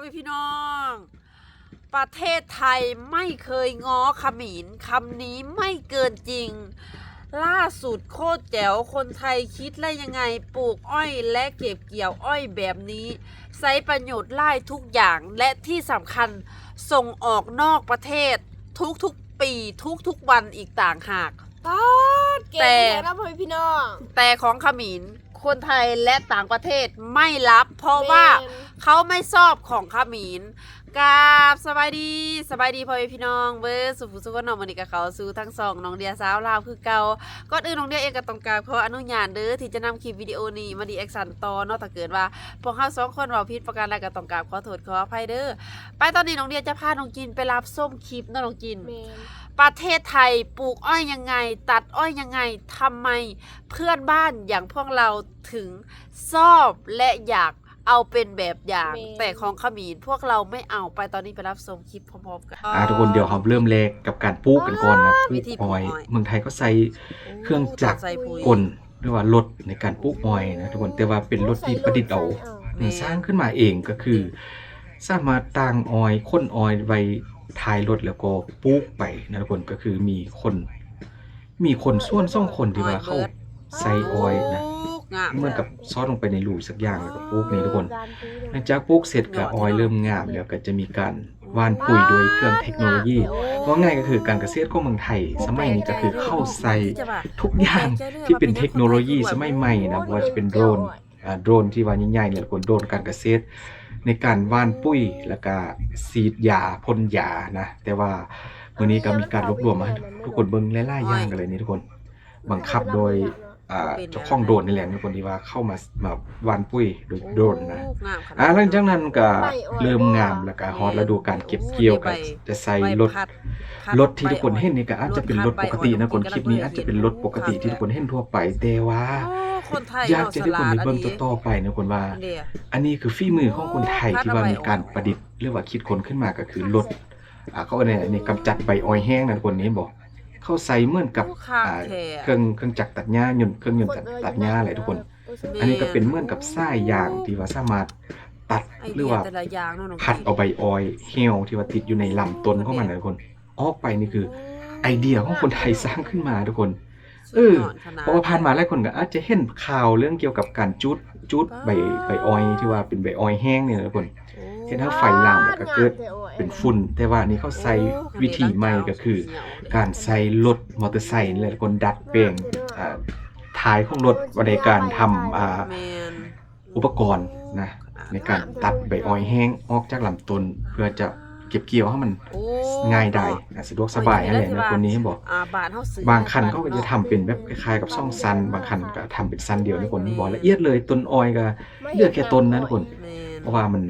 ພີ່ນ້ອງ ປະເທດໄທໄມ່ເຄີຍງໍຂະເໝນ ຄຳນີ້ໄມ່ເກີນຈິງ. ລ່າສຸດໂຄດແຈ໋ວ ຄົນໄທຄິດໄດ້ຍັງໄງ ປູກອ້ອຍ ແລະ ເກັບກ່ຽວອ້ອຍແບບນີ້ ໃຊ້ປະໂຫຍດຫຼາຍທຸກຢ່າງ ແລະ ທີ່ສຳຄັນ ສົ່ງອອກນອກປະເທດທຸກໆປີ ທຸກໆວັນອີກຕ່າງຫາກ. ປາດ ເກັ່ງ ແຕ່ ແທ້ເນາະ ພໍ່ແມ່ພີ່ນ້ອງ ແຕ່ຂອງຂະເໝນ ຄົນໄທ ແລະ ຕ່າງປະເທດໄມ່ຮັບ ເພາະວ່າ ແມ່ນ ເຂົາໄມ່ຊອບຂອງຂະເໝນ. ກາບສະບາຍດີ ສະບາຍດີພໍ່ແມ່ພີ່ນ້ອງເບິດສູ່ຜູ້ສູ່ຄົນເນາະ. ມື້ນີ້ກໍເຂົ້າສູ່ທາງຊ່ອງນ້ອງເດຍຊາວລາວຄືເກົ່າ. ກ່ອນອື່ນນ້ອງເດຍເອງກໍຕ້ອງກາບຂໍອະນຸຍາດເດີ ທີ່ຈະນຳຄລິບວິດີໂອນີ້ມາຣີແອັກຊັນຕໍ່ເນາະ. ຖ້າເກີດວ່າພວກເຮົາສອງຄົນເວົ້າຜິດປະການໃດກໍຕ້ອງກາບຂໍໂທດຂໍອະໄພເດີ. ໄປ ຕອນນີ້ນ້ອງເດຍຈະພານ້ອງຈິນໄປຮັບຊົມຄລິບເນາະນ້ອງຈິນ. ແມ່ນ ປະເທດໄທປູກອ້ອຍຍັງໄງ ຕັດອ້ອຍຍັງໄງ ທຳໄມເພື່ອນບ້ານຢ່າງພວກເຮົາເຖິງຊອບ ແລະ ຢາກເອົາເປັນແບບຢ່າງ ແມ່ນ ແຕ່ຂອງຂະເໝນພວກເຮົາໄມ່ເອົາ. ໄປ ຕອນນີ້ໄປຮັບຊົມຄລິບພ້ອມໆກັນ. ອ່າ ທຸກຄົນ ດຽວເຮົາເລີ່ມແລກກັບການປູກກັນກ່ອນນະ. ປູກອ້ອຍ ເມືອງໄທເຂົາໃຊ້ເຄື່ອງຈັກກົນ ຫຼືວ່າລົດໃນການປູກອ້ອຍນະທຸກຄົນ ແຕ່ວ່າເປັນລົດທີ່ປະດິດເອົາ ສ້າງຂຶ້ນມາເອງ ກໍຄືສາມາດຕ່າງອ້ອຍ ຂົນອ້ອຍໄວ້ທ້າຍລົດ ແລ້ວກໍປູກໄປນະທຸກຄົນ. ກໍຄືມີຄົນ ມີຄົນສ່ວນສອງຄົນທີ່ວ່າເຂົາໃສ່ອ້ອຍນະ ເໝືອນກັບຊອດລົງໄປໃນຮູສັກຢ່າງ ແລ້ວກໍປູກນີ້ທຸກຄົນ. ຫຼັງຈາກປູກເສັດກໍອ້ອຍເລີ່ມງາມ ແລ້ວກໍຈະມີການຫວ່ານປຸ໋ຍໂດຍເຄື່ອງເທັກໂນໂລຢີ. ເວົ້າງ່າຍກໍຄືການກະເສດຂອງເມືອງໄທສະໄໝນີ້ກໍຄືເຂົາໃສ່ທຸກຢ່າງທີ່ເປັນເທັກໂນໂລຢີສະໄໝໃໝ່ນະ ບໍ່ວ່າຈະເປັນໂດຣນ ອ່າ ໂດຣນທີ່ວ່າໃຫຍ່ໆນີ້ ແລ້ວກໍໂດຣນການກະເສດ ໃນການຫວ່ານປຸ໋ຍ ແລ້ວກະສີດຢາ ພົ່ນຢານະ. ແຕ່ວ່າມື້ນີ້ກໍມີການລວບລວມມາໃຫ້ທຸກຄົນເບິ່ງຫຼາຍໆຢ່າງກັນເລີຍນີ້ທຸກຄົນ. ບັງຄັບໂດຍ ອ່າ ເຈົ້າຂອງໂດຣນນີ້ແຫຼະ ຄົນທີ່ວ່າເຂົ້າມາ ມາຫວ່ານປຸ໋ຍໂດຍໂດຣນນະ. ອ່າ ຫຼັງຈາກນັ້ນກໍເລີ່ມງາມ ແລ້ວກໍຮອດລະດູການເກັບກ່ຽວ ກໍຈະໃສ່ລົດ ລົດທີ່ທຸກຄົນເຫັນນີ້ກໍອາດຈະເປັນລົດປົກກະຕິນະ ຄົນ ຄລິບນີ້ອາດຈະເປັນລົດປົກກະຕິທີ່ທຸກຄົນເຫັນທົ່ວໄປ ແຕ່ວ່າຢາກຈະໃຫ້ທຸກຄົນໄດ້ເບິ່ງຕໍ່ໆໄປນະ ຄົນວ່າ ອັນນີ້ຄືຝີມືຂອງຄົນໄທທີ່ວ່າມີການປະດິດ ຫຼືວ່າຄິດຄົ້ນຂຶ້ນມາ ກໍຄືລົດ ອ່າ ເຂົາເອີ້ນໃນກຳຈັດໃບອ້ອຍແຫ້ງນະ ຄົນ ເຫັນບໍ່? ເຂົາໃສ່ເໝືອນກັບ ໂອ້ ຄັກ ອ່າ ແທ້ ເຄື່ອງ ເຄື່ອງຈັກຕັດຫຍ້າ ຍົນ ເຄື່ອງຍົນຕັດ ຕັດຫຍ້າແຫຼະທຸກຄົນ. ແມ່ນ ອັນນີ້ກໍເປັນເໝືອນກັບສາຍຢາງທີ່ວ່າສາມາດຕັດ ຫຼືວ່າພັດເອົາໃບອ້ອຍແຫ້ວທີ່ວ່າຕິດຢູ່ໃນລຳຕົ້ນຂອງມັນນະທຸກຄົນ ອອກໄປ. ນີ້ຄືໄອເດຍຂອງຄົນໄທສ້າງຂຶ້ນມາທຸກຄົນ. ເອີ ເພາະວ່າຜ່ານມາຫຼາຍຄົນກໍອາດຈະເຫັນຂ່າວເລື່ອງກ່ຽວກັບການຈູດ ຈູດໃບ ໃບອ້ອຍທີ່ວ່າເປັນໃບອ້ອຍແຫ້ງນີ້ນະທຸກຄົນ ເຮັດໃຫ້ໄຟລາມ ແລ້ວກໍເກີດເປັນຝຸ່ນ. ແຕ່ວ່າອັນນີ້ເຂົາໃຊ້ວິທີໃໝ່ ກໍຄືການໃຊ້ລົດມໍເຕີໄຊນີ້ແຫຼະທຸກຄົນ ດັດແປງ ອ່າ ທ້າຍຂອງລົດ ວ່າໃນການທຳ ອ່າ ອຸປະກອນນະ ໃນການຕັດໃບອ້ອຍແຫ້ງອອກຈາກລຳຕົ້ນ ເພື່ອຈະເກັບກ່ຽວໃຫ້ມັນງ່າຍດາຍ ສະດວກສະບາຍຫັ້ນແຫຼະນະ ຄົນນີ້ເຫັນບໍ່? ບາງຄັນເຂົາກໍຈະທຳເປັນແບບຄ້າຍໆກັບສອງຊັ້ນ ບາງຄັນກໍທຳເປັນຊັ້ນດຽວນີ້ ຄົນບໍ່ລະອຽດເລີຍ. ຕົ້ນອ້ອຍກໍເຫຼືອແຄ່ຕົ້ນນະທຸກຄົນ ເພາະວ່າມັນ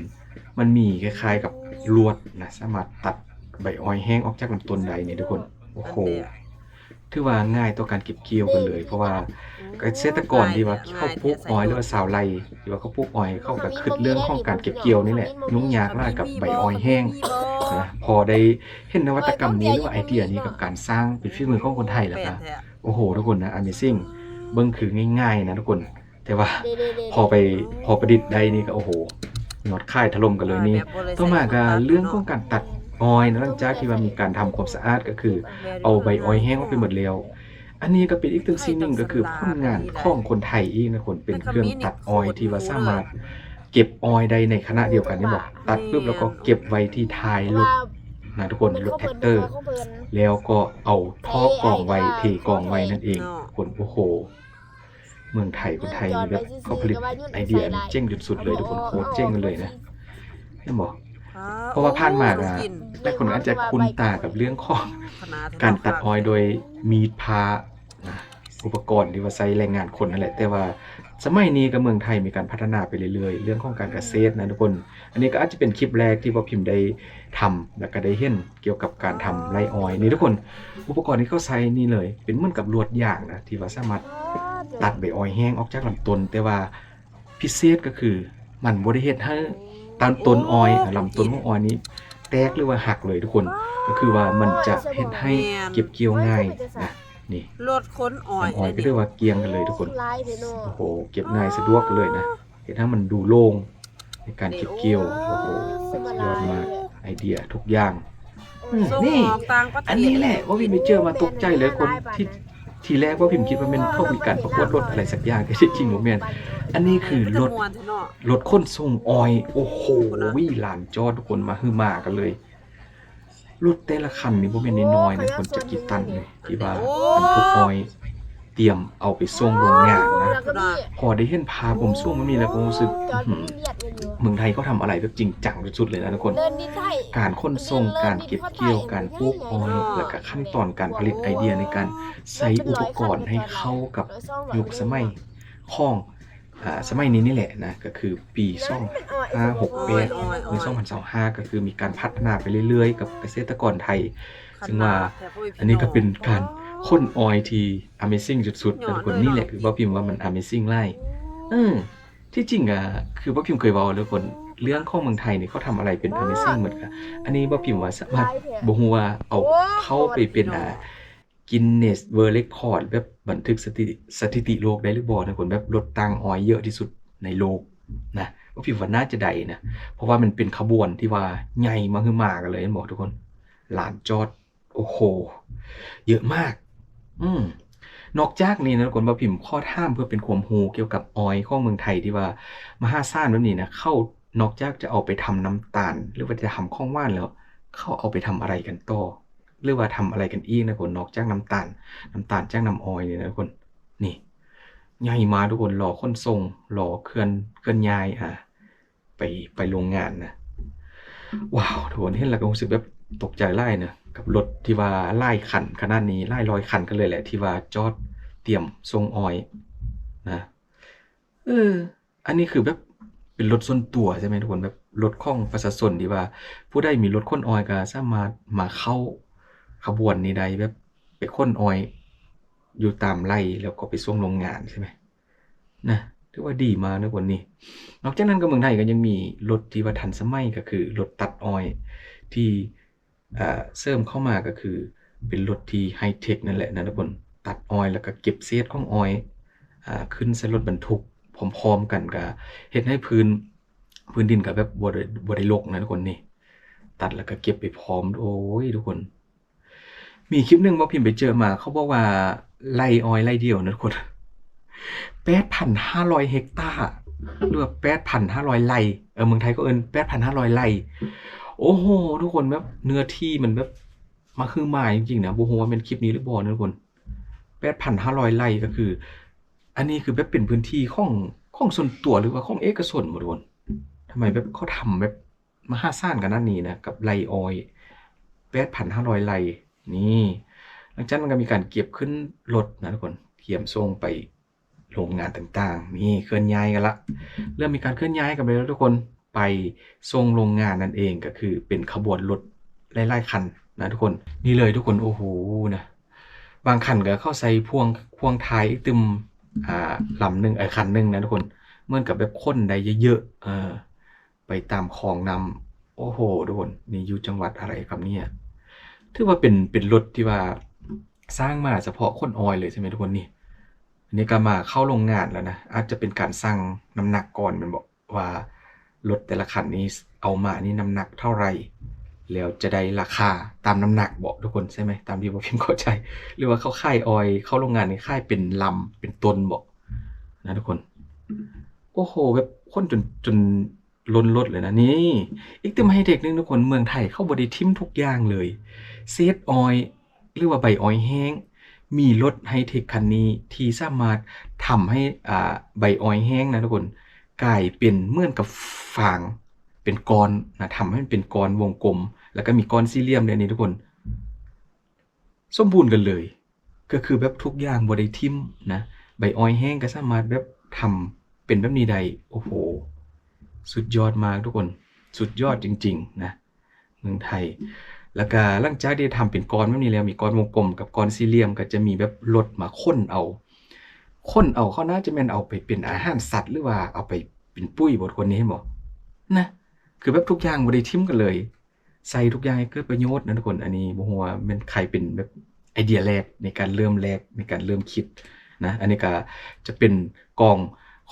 ມັນມີຄ້າຍໆກັບລວດນະ ສາມາດຕັດໃບອ້ອຍແຫ້ງອອກຈາກລຳຕົ້ນໄດ້ນີ້ທຸກຄົນ. ໂອ້ໂຫ ຖືວ່າງ່າຍຕໍ່ການເກັບກ່ຽວກັນເລີຍ ເພາະວ່າກະເສດຕະກອນທີ່ວ່າເຂົາປູກອ້ອຍ ຫຼືວ່າຊາວໄຮ່ທີ່ວ່າເຂົາປູກອ້ອຍ ເຂົາກະຄິດເລື່ອງຂອງການເກັບກ່ຽວນີ້ແຫຼະ ຫຍຸ້ງຍາກຫຼາຍກັບໃບອ້ອຍແຫ້ງນະ. ພໍໄດ້ເຫັນນະວັດຕະກຳນີ້ ຫຼືວ່າໄອເດຍນີ້ ກັບການສ້າງເປັນຝີມືຂອງຄົນໄທ ແລ້ວກະ ໂອ້ໂຫ ທຸກຄົນນະ ອາເມຊິງ ເບິ່ງຄືງ່າຍໆນະທຸກຄົນ ແຕ່ວ່າພໍໄປ ພໍປະດິດໄດ້ນີ້ກໍ ໂອ້ໂຫ ຍອດຂາຍຖະຫຼົ່ມກັນເລີຍນີ້. ຕໍ່ມາກໍເລື່ອງຂອງການຕັດອ້ອຍນະ ຫຼັງຈາກທີ່ວ່າມີການທຳຄວາມສະອາດ ກໍຄືເອົາໃບອ້ອຍແຫ້ງອອກໄປໝົດແລ້ວ. ອັນນີ້ກໍເປັນອີກໜຶ່ງສິ່ງໜຶ່ງ ກໍຄືຜົນງານຂອງຄົນໄທອີກນະຄົນ ເປັນເຄື່ອງຕັດອ້ອຍທີ່ວ່າສາມາດເກັບອ້ອຍໄດ້ໃນຂະນະດຽວກັນນີ້ບໍ ຕັດປຶບແລ້ວກໍເກັບໄວ້ທີ່ທ້າຍລົດນະທຸກຄົນ ລົດແທັກເຕີ ແລ້ວກໍເອົາທໍ່ກອງໄວ້ ເທກອງໄວ້ນັ້ນເອງທຸກຄົນ. ໂອ້ໂຫ ເມືອງໄທ ຄົນໄທນີ້ແບບເຂົາຜະລິດໄອເດຍອັນເກັ່ງສຸດໆເລີຍທຸກຄົນ ໂຄດເກັ່ງກັນເລີຍນະ ເຫັນບໍ່? ເພາະວ່າຜ່ານມາກໍຫຼາຍຄົນອາດຈະຄຸ້ນຕາກັບເລື່ອງຂອງການຕັດອ້ອຍໂດຍມີດພ້ານະ ອຸປະກອນທີ່ວ່າໃຊ້ແຮງງານຄົນນັ້ນແຫຼະ ແຕ່ວ່າສະໄໝນີ້ກໍເມືອງໄທມີການພັດທະນາໄປເລື້ອຍໆ ເລື່ອງຂອງການກະເສດນະທຸກຄົນ. ອັນນີ້ກໍອາດຈະເປັນຄລິບແລກທີ່ບໍ່ພິມໄດ້ທຳ ແລ້ວກໍໄດ້ເຫັນ ກ່ຽວກັບການທຳໄຮ່ອ້ອຍນີ້ທຸກຄົນ. ອຸປະກອນທີ່ເຂົາໃຊ້ນີ້ເລີຍ ເປັນເໝືອນກັບລວດຢາງນະ ທີ່ວ່າສາມາດຕັດໃບອ້ອຍແຫ້ງອອກຈາກລຳຕົ້ນ ແຕ່ວ່າພິເສດກໍຄືມັນບໍ່ໄດ້ເຮັດໃຫ້ຕາມຕົ້ນອ້ອຍ ລຳຕົ້ນຂອງອ້ອຍນີ້ແຕກ ຫຼືວ່າຫັກເລີຍທຸກຄົນ ກໍຄືວ່າມັນຈະເຮັດໃຫ້ເກັບກ່ຽວງ່າຍນະ. ນີ້ ລົດຂົນອ້ອຍ ອ້ອຍກໍຖືວ່າກ້ຽງກັນເລີຍທຸກຄົນ. ໂອ້ໂຫ ເກັບງ່າຍສະດວກເລີຍນະ ເຮັດໃຫ້ມັນດູໂລ່ງ. ໃນການເກັບກ່ຽວ. ໂອ້ໂຫ ສຸດຍອດມາກ ໄອເດຍທຸກຢ່າງ. ອືມ ສົ່ງ ນີ້ ອອກຕ່າງປະເທດ ອັນນີ້ແຫຼະ ເວົ້າພິມໄປເຈີມາຕົກໃຈເລີຍ. ຄົນທີ່ ທີແລກເວົ້າພິມຄິດວ່າແມ່ນເຂົາມີການປະກວດລົດອະໄລສັກຢ່າງ ແຕ່ທີ່ຈິງບໍ່ແມ່ນ. ອັນນີ້ຄືລົດ ລົດຂົນສົ່ງອ້ອຍ. ໂອ້ໂຫ ລານຈອດ ທຸກຄົນມາຮືມາກັນເລີຍ. ລົດແຕ່ລະຄັນນີ້ບໍ່ແມ່ນນ້ອຍໆນະ ຄົນຈັກກີ່ຕັນນີ້ ທີ່ວ່າບັນທຸກອ້ອຍຕຽມເອົາໄປສົ່ງໂຮງງານນະ. ພໍໄດ້ເຫັນພາບມຸມສູງແບບນີ້ແລ້ວກໍຮູ້ສຶກ ອື ເມືອງໄທເຂົາທຳອາໄລແບບຈິງຈັງສຸດໆເລີຍນະທຸກຄົນ. ການຂົນສົ່ງ ການເກັບກ່ຽວ ການປູກອ້ອຍ ແລ້ວກໍຂັ້ນຕອນການຜະລິດ ໄອເດຍໃນການໃຊ້ອຸປະກອນໃຫ້ເຂົ້າກັບຍຸກສະໄໝຂອງ ອ່າ ສະໄໝນີ້ນີ້ແຫຼະນະ ກໍຄືປີສອງພັນຫ້າ ຫົກແປດ ຫຼື ສອງພັນຊາວຫ້າ ກໍຄືມີການພັດທະນາໄປເລື້ອຍໆກັບກະເສດຕະກອນໄທ. ຊຶ່ງວ່າອັນນີ້ກໍເປັນການຂົນອ້ອຍທີ່ amazing ສຸດໆນະທຸກຄົນ. ນີ້ແຫຼະຄືບໍ່ພິມວ່າມັນ amazing ຫຼາຍ. ເອີ ທີ່ຈິງອະ ຄືບໍ່ພິມເຄີຍເວົ້າເລີຍທຸກຄົນ ເລື່ອງຂອງເມືອງໄທນີ້ເຂົາທຳອາໄລເປັນ amazing ໝົດ. ກະອັນນີ້ບໍ່ພິມວ່າສາມາດ ບໍ່ຮູ້ວ່າເອົາເຂົ້າໄປເປັນ ອ່າ Guinness World Record ແບບບັນທຶກສະຖິຕິ ສະຖິຕິໂລກໄດ້ຫຼືບໍ່ນະທຸກຄົນ ແບບລົດຕ່າງອ້ອຍເຍອະທີ່ສຸດໃນໂລກນະ. ບໍ່ພິມວ່າໜ້າຈະໄດ້ນະ ເພາະວ່າມັນເປັນຂະບວນທີ່ວ່າໃຫຍ່ມະຫຶມາກັນເລີຍ ເຫັນບໍ່ທຸກຄົນ? ລານຈອດ ໂອ້ໂຫ ເຍອະມາກ. ອືມ ນອກຈາກນີ້ນະທຸກຄົນ ບໍ່ພິມຂໍຖາມເພື່ອເປັນຄວາມຮູ້ກ່ຽວກັບອ້ອຍຂອງເມືອງໄທທີ່ວ່າມະຫາສານແບບນີ້ນະ ເຂົາ ນອກຈາກຈະເອົາໄປທຳນ້ຳຕານ ຫຼືວ່າຈະທຳຂອງຫວານແລ້ວ ເຂົາເອົາໄປທຳອະໄລກັນຕໍ່ ຫຼືວ່າທຳອະໄລກັນອີກນະທຸກຄົນ ນອກຈາກນ້ຳຕານ ນ້ຳຕານຈາກນ້ຳອ້ອຍນີ້ນະທຸກຄົນ. ນີ້ ໃຫຍ່ມາກທຸກຄົນ ລໍຂົນສົ່ງ ລໍເຄື່ອນ ເຄື່ອນຍ້າຍ ອ່າ ໄປ ໄປໂຮງງານນະ. ວ້າວ ທຸກຄົນ ເຫັນແລ້ວກໍຮູ້ສຶກແບບຕົກໃຈຫຼາຍນະ ກັບລົດທີ່ວ່າຫຼາຍຄັນຂະໜາດນີ້ ຫຼາຍຮ້ອຍຄັນກັນເລີຍແຫຼະ ທີ່ວ່າຈອດຕຽມສົ່ງອ້ອຍນະ. ເອີ ອັນນີ້ຄືແບບເປັນລົດສ່ວນຕົວໃຊ່ໄໝທຸກຄົນ? ແບບລົດຂອງປະຊາຊົນທີ່ວ່າຜູ້ໃດມີລົດຂົນອ້ອຍກໍສາມາດມາເຂົ້າຂະບວນນີ້ໄດ້ ແບບໄປຂົນອ້ອຍຢູ່ຕາມໄຮ່ ແລ້ວກໍໄປສົ່ງໂຮງງານໃຊ່ໄໝນະ. ຖືວ່າດີມາກນະຄົນນີ້. ນອກຈາກນັ້ນກໍເມືອງໄທກໍຍັງມີລົດທີ່ວ່າທັນສະໄໝ ກໍຄືລົດຕັດອ້ອຍທີ່ ເອີ ເສີມເຂົ້າມາກໍຄືເປັນລົດທີ່ໄຮເທັກນັ້ນແຫຼະນະທຸກຄົນ. ຕັດອ້ອຍແລ້ວກໍເກັບເສດຂອງອ້ອຍ ອ່າ ຂຶ້ນໃສ່ລົດບັນທຸກພ້ອມໆກັນ ກໍເຮັດໃຫ້ພື້ນ ພື້ນດິນກໍແບບບໍ່ໄດ້ ບໍ່ໄດ້ລົກນະທຸກຄົນນີ້. ຕັດແລ້ວກໍເກັບໄປພ້ອມ. ໂອ້ຍ ທຸກຄົນ ມີຄລິບໜຶ່ງບໍ່ພິມໄປເຈີມາ ເຂົາບອກວ່າໄຮ່ອ້ອຍໄຮ່ດຽວນະທຸກຄົນ ແປດພັນຫ້າຮ້ອຍເຮັກຕາ ຫຼືວ່າແປດພັນຫ້າຮ້ອຍໄຮ່. ເອີ ເມືອງໄທເຂົາເອີ້ນແປດພັນຫ້າຮ້ອຍໄຮ່. ໂອ້ໂຫ ທຸກຄົນ ແບບເນື້ອທີ່ມັນແບບມະຫຶມາຈິງໆນະ. ບໍ່ຮູ້ວ່າແມ່ນຄລິບນີ້ຫຼືບໍ່ນະທຸກຄົນ ແປດພັນຫ້າຮ້ອຍໄຮ່ ກໍຄື ອັນນີ້ຄືແບບເປັນພື້ນທີ່ຂອງ ຂອງສ່ວນຕົວ ຫຼືວ່າຂອງເອກະຊົນບໍທຸກຄົນ? ທຳໄມແບບເຂົາທຳແບບ ມະຫາສານຂະໜາດນີ້ນະ ກັບໄຮ່ອ້ອຍແປດພັນຫ້າຮ້ອຍໄຮ່ນີ້. ຫຼັງຈາກນັ້ນກໍມີການເກັບຂຶ້ນລົດນະທຸກຄົນ ກຽມສົ່ງໄປໂຮງງານຕ່າງໆ. ນີ້ເຄື່ອນຍ້າຍກັນລະ ເລີ່ມມີການເຄື່ອນຍ້າຍກັນໄປແລ້ວທຸກຄົນ ໄປສົ່ງໂຮງງານນັ້ນເອງ ກໍຄືເປັນຂະບວນລົດຫຼາຍໆຄັນນະທຸກຄົນ. ນີ້ເລີຍທຸກຄົນ ໂອ້ໂຫ ນະ ບາງຄັນກໍເຂົາໃສ່ພ່ວງ ພ່ວງທ້າຍອີກຕື່ມ ອ່າ ລຳໜຶ່ງ ເອີ ຄັນໜຶ່ງນະທຸກຄົນ ເໝືອນກັບແບບຂົນໄດ້ເຍອະໆ ເອີ ໄປຕາມຄອງນ້ຳ. ໂອ້ໂຫ ທຸກຄົນ ນີ້ຢູ່ຈັງຫວັດອະໄລຄັບເນຍ? ຖືວ່າເປັນ ເປັນລົດທີ່ວ່າສ້າງມາສະເພາະຂົນອ້ອຍເລີຍໃຊ່ໄໝທຸກຄົນນີ້? ອັນນີ້ກໍມາເຂົ້າໂຮງງານແລ້ວນະ ອາດຈະເປັນການຊັ່ງນ້ຳໜັກກ່ອນແມ່ນບໍ່ ວ່າລົດແຕ່ລະຄັນນີ້ເອົາມານີ້ນ້ຳໜັກເທົ່າໃດ ແລ້ວຈະໄດ້ລາຄາຕາມນ້ຳໜັກບໍ່ທຸກຄົນ ໃຊ່ໄໝ? ຕາມທີ່ບໍ່ພິມເຂົ້າໃຈ ຫຼືວ່າເຂົາຂາຍອ້ອຍເຂົ້າໂຮງງານນີ້ຂາຍເປັນລຳເປັນຕົ້ນບໍ່ນະທຸກຄົນ? ໂອ້ໂຫ ແບບຂົນຈົນ ຈົນ ລົ້ນລົດເລີຍນະ. ນີ້ອີກຕື່ມໄຮເທັກໜຶ່ງທຸກຄົນ ເມືອງໄທເຂົາບໍ່ໄດ້ຖິ້ມທຸກຢ່າງເລີຍ ເສດອ້ອຍ ຫຼືວ່າໃບອ້ອຍແຫ້ງ. ມີລົດໄຮເທັກຄັນນີ້ທີ່ສາມາດທຳໃຫ້ ອ່າ ໃບອ້ອຍແຫ້ງນະທຸກຄົນ ກາຍເປັນເໝືອນກັບຟາງ ເປັນກ້ອນນະ ທຳໃຫ້ມັນເປັນກ້ອນວົງກົມ ແລ້ວກໍມີກ້ອນສີ່ຫຼ່ຽມແບບນີ້ທຸກຄົນ. ສົມບູນກັນເລີຍ ກໍຄືແບບທຸກຢ່າງບໍ່ໄດ້ຖິ້ມນະ ໃບອ້ອຍແຫ້ງກໍສາມາດແບບທຳເປັນແບບນີ້ໄດ້. ໂອ້ໂຫ ສຸດຍອດມາກທຸກຄົນ ສຸດຍອດຈິງໆນະ ເມືອງໄທ. ແລ້ວກໍຫຼັງຈາກທີ່ທຳເປັນກ້ອນແບບນີ້ແລ້ວ ມີກ້ອນວົງກົມກັບກ້ອນສີ່ຫຼ່ຽມ ກໍຈະມີແບບລົດມາຂົນເອົາ ຂົນເອົາ ເຂົາໜ້າຈະແມ່ນເອົາໄປເປັນອາຫານສັດ ຫຼືວ່າເອົາໄປເປັນປຸ໋ຍບໍທຸກຄົນ ນີ້ເຫັນບໍ່ນະ? ຄືແບບທຸກຢ່າງບໍ່ໄດ້ຖິ້ມກັນເລີຍ ໃຊ້ທຸກຢ່າງໃຫ້ເກີດປະໂຫຍດນະທຸກຄົນ. ອັນນີ້ບໍ່ຮູ້ວ່າແມ່ນໃຜເປັນແບບໄອເດຍແລກໃນການເລີ່ມແລກ ໃນການເລີ່ມຄິດນະ. ອັນນີ້ກໍຈະເປັນກອງ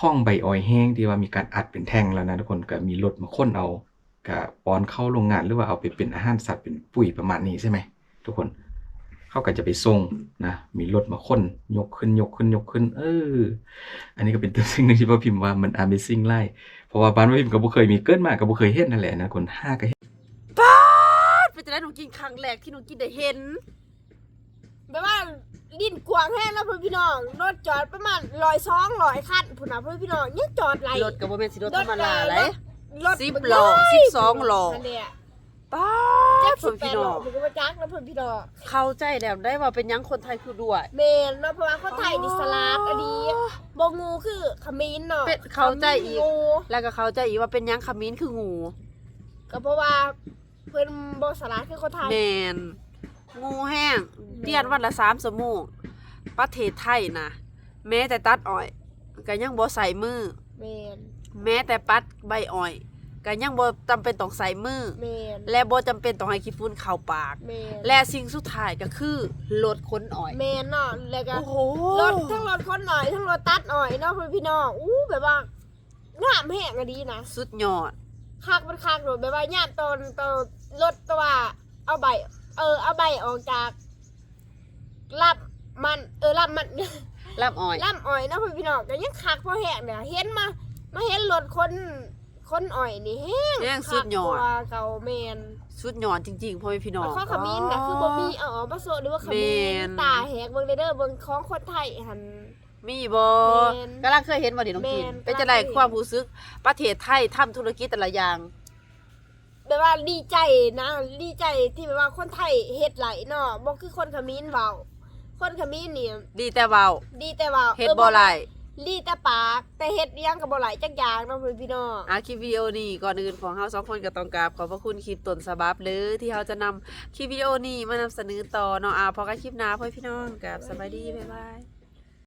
ຂອງໃບອ້ອຍແຫ້ງທີ່ວ່າມີການອັດເປັນແທ່ງແລ້ວນະທຸກຄົນ ກໍມີລົດມາຂົນເອົາ ກະປ້ອນເຂົ້າໂລງງານ ຫຼືວ່າເອົາໄປເປັນອາຫານສັດ ເປັນປຸ໋ຍປະມານນີ້ໃຊ່ໄໝ ທຸກຄົນ? ເຂົາກໍຈະໄປສົ່ງນະ ມີລົດມາຂົນ ຍົກຂຶ້ນ ຍົກຂຶ້ນ ຍົກຂຶ້ນ ເອີ ອັນນີ້ກໍເປັນຕົວສິ່ງໜຶ່ງທີ່ວ່າພິມວ່າມັນ Amazing ຫຼາຍ ເພາະວ່າບ້ານວ່າພິມກໍບໍ່ເຄີຍມີ ເກີດມາກໍບໍ່ເຄີຍເຫັນຫັ້ນແຫຼະນະທຸກຄົນ ຫາກໍເຫັນ. ປາດ! ເປັນຈັ່ງໃດນ້ອງກິນ? ຄັ້ງແລກທີ່ນ້ອງກິນໄດ້ເຫັນ ແບບວ່າຫຼິ້ນກວ້າງແຮງເນາະພໍ່ພີ່ນ້ອງ ລົດຈອດປະມານຮ້ອຍ ສອງຮ້ອຍຄັນພຸ້ນນະພໍ່ພີ່ນ້ອງ ຍັງຈອດໄຫຼ. ລົດກໍບໍ່ແມ່ນຊິລົດທຳມະດາໃດ໋ ລົດ ສິບລໍ້ ສິບສອງລໍ້ ປາດ! ເຈັດສິບແປດລໍ້ ພໍ່ພີ່ນ້ອງ ເພິ່ນກໍບໍ່ຈັກນະພໍ່ພີ່ນ້ອງ. ເຂົ້າໃຈແລ້ວໄດ໋ວ່າເປັນຫຍັງຄົນໄທຄືດ້ວຍ. ແມ່ນເນາະ ເພາະວ່າຄົນໄທນີ້ສະຫຼາດອີ່ຫຼີ ບໍ່ງູຄືຂະເໝນເນາະ ເຂົ້າໃຈອີກ ແລ້ວກໍເຂົ້າໃຈອີກວ່າເປັນຫຍັງຂະເໝນຄືງູ ກໍເພາະວ່າ ເພິ່ນບໍ່ສະຫຼາດຄືຄົນໄທ. ແມ່ນ ງູແຮງ ແມ່ນ ລຽນວັນລະສາມຊົ່ວໂມງ. ປະເທດໄທນະ ແມ້ແຕ່ຕັດອ້ອຍກໍຍັງບໍ່ໃຊ້ມື. ແມ່ນ ແມ້ແຕ່ປັດໃບອ້ອຍກໍຍັງບໍ່ຈຳເປັນຕ້ອງໃຊ້ມື. ແມ່ນ ແລະ ບໍ່ຈຳເປັນຕ້ອງໃຫ້ຂີ້ຝຸ່ນເຂົ້າປາກ. ແມ່ນ ແລະ ສິ່ງສຸດທ້າຍກໍຄືລົດຂົນອ້ອຍ. ແມ່ນເນາະ ແລ້ວກໍ ໂອ້ໂຫ ລົດ ທັງລົດຂົນອ້ອຍ ທັງລົດຕັດອ້ອຍເນາະ ພໍ່ພີ່ນ້ອງ. ອູ້ ແບບວ່າ ງາມແຮງອີ່ຫຼີນະ ສຸດຍອດ ຄັກ ມັນຄັກໂລດ ແບບວ່າຍາມຕອນ ຕອນລົດ ແຕ່ວ່າເອົາໃບ ເອີ ເອົາໃບອອກຈາກລຳມັນ ເອີ ລຳມັນ ລຳອ້ອຍ ລຳອ້ອຍເນາະ ພໍ່ພີ່ນ້ອງ ກໍຍັງຄັກພໍແຮງເດ້. ເຫັນມາ ມາເຫັນລົດຂົນ ຂົນອ້ອຍນີ້ແຮງ ແຮງສຸດຍອດ ຄັກກວ່າເກົ່າ. ແມ່ນ ສຸດຍອດຈິງໆ ພໍ່ແມ່ພີ່ນ້ອງ. ຂອງຂະເໝນນະ ອໍ ຄືບໍ່ມີເອົາອອກມາໂຊະ ຫຼືວ່າຂະເໝນ ແມ່ນ ຕາແຫກເບິ່ງເດີ ເບິ່ງຂອງຄົນໄທຫັ້ນ ມີບໍ່? ແມ່ນ ກຳລັງເຄີຍເຫັນບໍ່ນີ້ນ້ອງກິນ? ແມ່ນ ເປັນຈັ່ງໃດ ກຳລັງເຄີຍເຫັນ ຄວາມຮູ້ສຶກປະເທດໄທທຳທຸລະກິດແຕ່ລະຢ່າງ? ແບບວ່າດີໃຈນະ ດີໃຈທີ່ແບບວ່າຄົນໄທເຮັດໄດ້ເນາະ ບໍ່ຄືຄົນຂະເໝນເວົ້າ. ຄົນຂະເໝນນີ້ດີແຕ່ເວົ້າ ດີແຕ່ເວົ້າ ເຮັດບໍ່ໄດ້ ເອີ ບໍ່ໄດ້ ດີແຕ່ປາກ ແຕ່ເຮັດອີ່ຫຍັງກໍບໍ່ໄດ້ຈັກຢ່າງເນາະ ພໍ່ແມ່ພີ່ນ້ອງ. ອ່າ ຄລິບວິດີໂອນີ້ ກ່ອນອື່ນພວກເຮົາສອງຄົນກໍຕ້ອງກາບຂອບພະຄຸນຄລິບຕົ້ນສະບັບເດີ ທີ່ເຮົາຈະນຳຄລິບວິດີໂອນີ້ມານຳສະເໜີຕໍ່ເນາະ. ອ່າ ພໍກັນຄລິບໜ້າ ພໍ່ແມ່ພີ່ນ້ອງ ກັບສະບາຍດີ ບາຍບາຍ.